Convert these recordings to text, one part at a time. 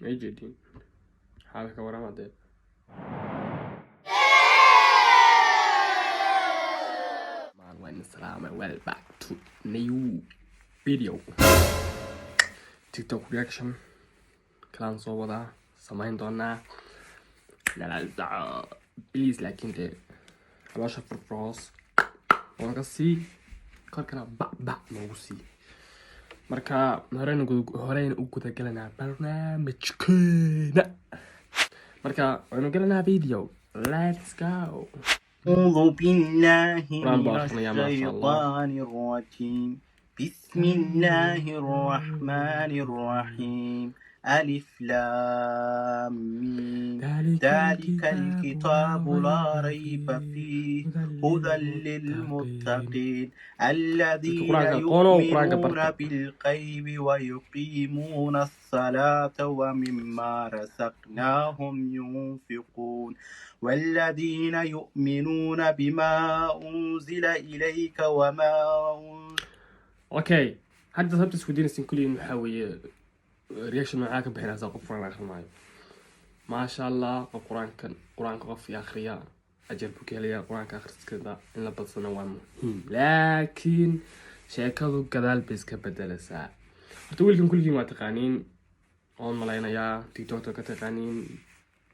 Ma jeedin xaalka ka warama dee. Waan salaamay. Well, back to new video, TikTok reaction kalaan soo wadaa samayn doonaa. Nala soco please. Laakiin dee caloosha furfur, hoos ooga sii, korkana bacbac noogu sii. Marka horeyna u gudagalanaa barnaamijkeena. Marka waynu galanaa video. Let's go. أعوذ بالله قرآن من بآخرنا يا ما شاء الله. الشيطان الرجيم. بسم الله الرحمن الرحيم. ألف لام ميم. ذلك الكتاب لا ريب فيه، هدى للمتقين الذين القرآن قولوا القرآن يؤمنون بركة. بالغيب ويقيمون الصلاة ومما رزقناهم ينفقون، والذين يؤمنون بما أنزل إليك وما أنزل Okay, hadda sababta isku diinaysan kulligiin waxaa weeye reaction noocaa ka bixinaysa qof Quraan akhrinaayo. Maasha Allah. Qof Qur-aankan, Qur-aanka qofkii akhriya ajar buu ka helaya. Qur-aanka akhriskeeda in la badsana waa muhiim, laakiin sheekadu gadaal bay iska bedelaysaa. Horta wiilkan kulligiin waa taqaaniin oon malaynayaa, TikTokta ka taqaaniin.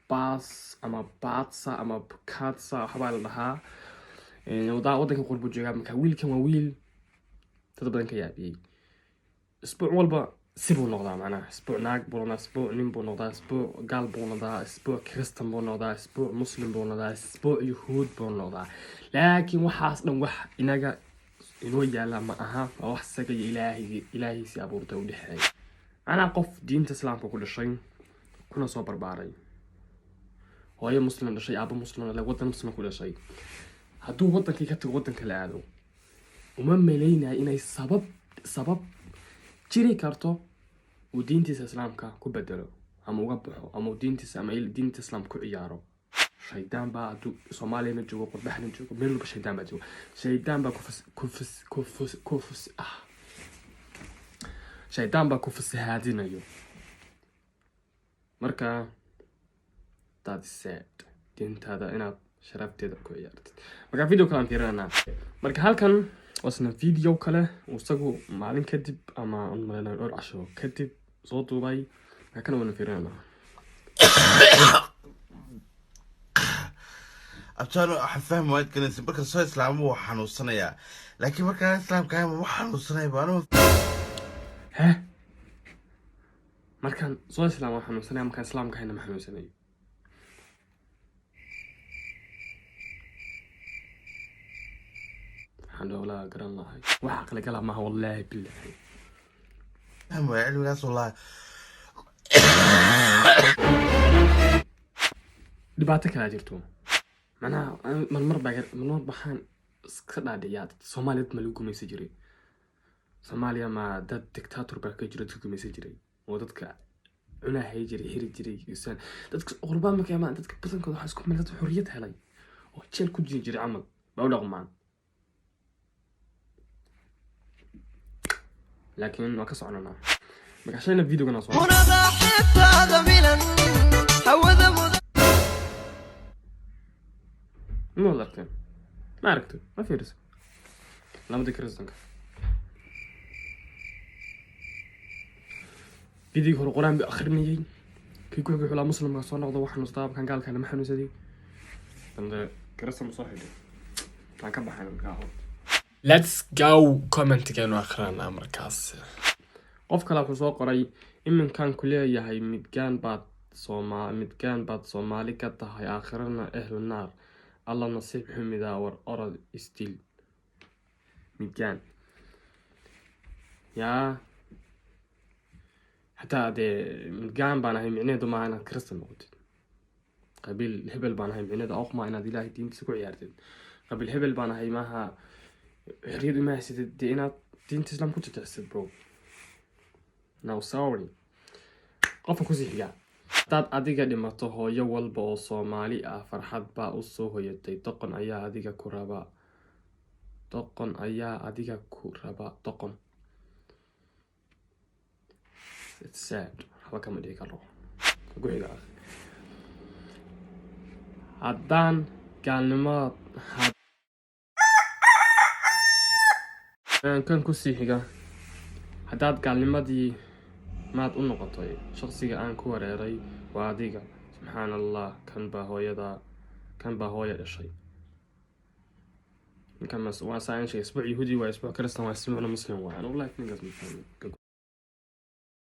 Baas ama Baatsa ama Bukatsa waxbaa la dhahaa. Wadanka qurbu joogaa. Marka wiilkan waa wiil dad badan ka yaabiyey. Isbuuc walba si buu noqdaa, macnaha isbuuc naag buu noqdaa, isbuuc nin buu noqdaa, isbuuc gaal buu noqdaa, isbuuc Kristan buu noqdaa, isbuuc Muslim buu noqdaa, isbuuc Yuhuud buu noqdaa. Laakiin waxaas dhan wax inaga inoo yaala ma aha. Waa wax isaga iyo Ilaahay, Ilaahiisii abuurtay, u dhexeeya. Macnaha qof diinta Islaamka ku dhashay kuna soo barbaaray, hooyo Muslim dhashay, aabo Muslim dhalay, waddan Muslim ku dhashay, hadduu wadankii ka tago, waddan kale aado, uma malaynayo inay sabab jiri karto uu diintiisa Islaamka ku bedelo ama uga baxo ama uu diintiisa ama diinta Islaamka ku ciyaaro. Shaydaan baa, hadduu Soomaaliyana joogo, qurbaxna joogo, meel walba shaydaan baa joogo. Shaydaan baa kufas kufas kufas kufas ah, shaydaan baa ku fasahaadinayo. Marka that is sad, diintaada inaad sharafteeda ku ciyaartid. Marka video kale aan fiirinanaa. Marka halkan wasna video kale uu isagu maalin kadib ama aan maleynayo dhowr casho kadib soo duubay. Marka kana waana fiirinanaa. Abtaan waxaan fahmi waad galaysa, marka soo islaamo waa xanuunsanayaa, laakiin markaan islaamka ahay ma xanuunsanaya ba anuu. Heh, markaan soo islaama waan xanuunsanaya, markaan islaamka ahayna ma xanuunsanayo. Waxaan dhoolaa garan lahay, wax aqli gala maaha, wallaahi bilaahi. Fahmi waaya cilmigaas, wallahi. Dhibaato kalaa jirto. Macnaha marmar baa marmar baxaan iska dhaadhiyaa, Soomaaliya dad ma lagu gumaysan jiray? Soomaaliya ma dad dictator baa ka jira, dadka gumaysan jiray oo dadka cunahay jiray, xiri jiray? Dadka qurbaan markay imaan, dadka badankooda waxaa isku meel dad xorriyad helay oo jeel ku jiri jiray camal ba u dhaqmaan. Laakiin waa ka soconanaa. Marka shayna videogana soo Munada xeebtaada milan hawada mudan. Ma wada aragteen? Ma aragto, ma fiiriso lamada Kristanka. Videoga hore Qur-aan buu akhrinayay, kii ku xigay xulaa Muslimka soo noqdo wax xanuustaa, markaan gaalka lama xanuunsaday, dambe Kristan soo xidhay. Waan ka baxay markaa. Let's go, commentigeenu akhrinanaa. Markaas qof kale wuxuu soo qoray: "Iminkan ku leeyahay midgaan baad Sooma, midgaan baad Soomaali ka tahay, aakhirana ehlu naar. Alla nasiib xumida, war orod isdil midgaan." Yaa xataa dee midgaan baan ahay micnaheedu maaha inaad Kristan noqotid. Qabiil hebel baan ahay micnaheedu maa inaad Ilaahay diintiisa ku ciyaartid. Qabiil hebel baan ahay maaha xorriyad uma haysatid dee inaad diinta Islaam ku jajacsid. Bro, no, sorry. Qofka kusii xigaa: "Haddaad adiga dhimato, hooyo walba oo Soomaali ah farxad baa u soo hoyatay. Doqon ayaa adiga ku raba, doqon ayaa adiga ku raba, doqon." It's sad. Waxba kama dhihi karo. Ku xiga, haddaan gaalnimada kan kusii xiga, haddaad gaalnimadii maad u noqotay, shaqsiga aan ku wareeray waa adiga. Subxaan Allah, kan baa hooyada, kan baa hooya dhashay. Ninkan waa saan sheegay, isbuuc Yahuudi waa, isbuuc Kristan waa, isbuucna Muslim waa. Anigu like ninkaas ma fahmin.